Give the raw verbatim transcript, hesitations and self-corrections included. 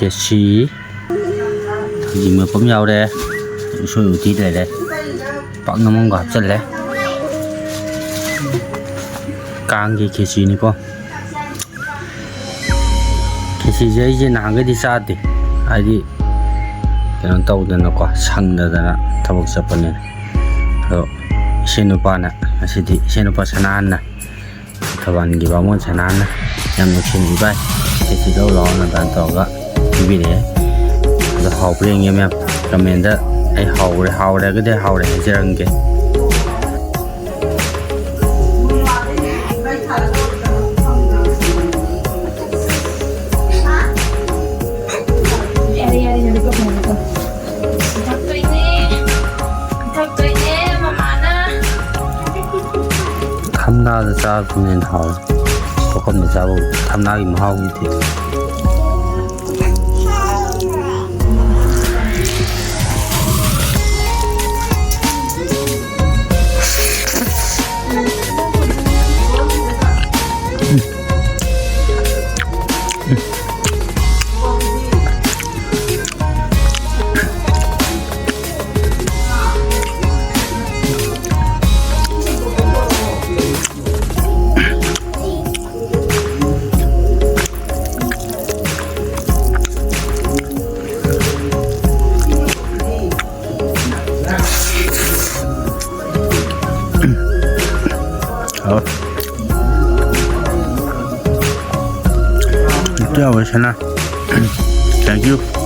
ꯈꯦꯆꯤ, ꯊꯥꯡꯖꯤꯡ ꯃꯦꯠꯄ ꯑꯃ ꯌꯥꯎꯔꯦ, ꯎꯁꯣꯏ ꯎꯇꯤ ꯂꯩꯔꯦ, ꯄꯥꯛꯅꯝ ꯑꯃꯒ ꯍꯥꯞꯆꯜꯂꯦ꯫ ꯀꯥꯡꯒꯤ ꯈꯦꯆꯤꯅꯤꯀꯣ꯫ ꯈꯦꯆꯤꯁꯦ ꯑꯩꯁꯦ ꯅꯍꯥꯟꯈꯩꯗꯤ ꯆꯥꯗꯦ, ꯍꯥꯏꯗꯤ ꯀꯩꯅꯣ ꯇꯧꯗꯅꯀꯣ, ꯁꯪꯗꯗꯅ ꯊꯕꯛ ꯆꯠꯄꯅꯤꯅ꯫ ꯑꯗꯣ ꯏꯆꯦ ꯅꯨꯄꯥꯅ ꯉꯁꯤꯗꯤ, ꯏꯆꯦ ꯅꯨꯄꯥ ꯁꯅꯥꯍꯟꯅ, ꯊꯧꯕꯥꯜꯒꯤ ꯕꯥꯃꯣꯟ ꯁꯅꯥꯍꯟꯅ ꯌꯥꯝ ꯅꯨꯡꯁꯤꯅ ꯏꯕꯥꯏ ꯈꯦꯆꯤ ꯂꯧ ꯂꯥꯛꯑꯣꯅ ꯑꯗꯨꯃꯥꯏꯅ ꯇꯧꯔꯒ ꯄꯤꯕꯤꯔꯛꯑꯦ꯫ ꯑꯗꯣ ꯍꯥꯎꯕ꯭ꯔꯥ ꯌꯦꯡꯒꯦ ꯃꯌꯥꯝ, ꯀꯃꯦꯟꯗ ꯑꯩ ꯍꯥꯎꯔꯦ, ꯍꯥꯎꯔꯒꯗꯤ ꯍꯥꯎꯔꯦ ꯍꯥꯏꯖꯔꯝꯒꯦ꯫ ꯌꯥꯔꯦ, ꯌꯥꯔꯦ, ꯌꯥꯔꯦ, ꯀꯣ, ꯀꯣ, ꯀꯣ꯫ ꯏꯊꯛꯇꯣꯏꯅꯦ꯫ ꯏꯊꯛꯇꯣꯏꯅꯦ, ꯃꯃꯥꯅ꯫ ꯊꯝꯅꯥꯗ ꯆꯥꯕꯗꯨꯅ ꯍꯦꯟꯅ ꯍꯥꯎꯋꯦ꯫ ꯄꯨꯈꯝꯗ ꯆꯥꯕ ꯊꯝꯅꯥꯒꯤ ꯃꯍꯥꯎꯒꯤꯗꯤ꯫ ꯍꯥꯎ꯫ ꯏꯇꯥꯎ ꯍꯣꯏ ꯁꯅꯥ꯫ Thank you꯫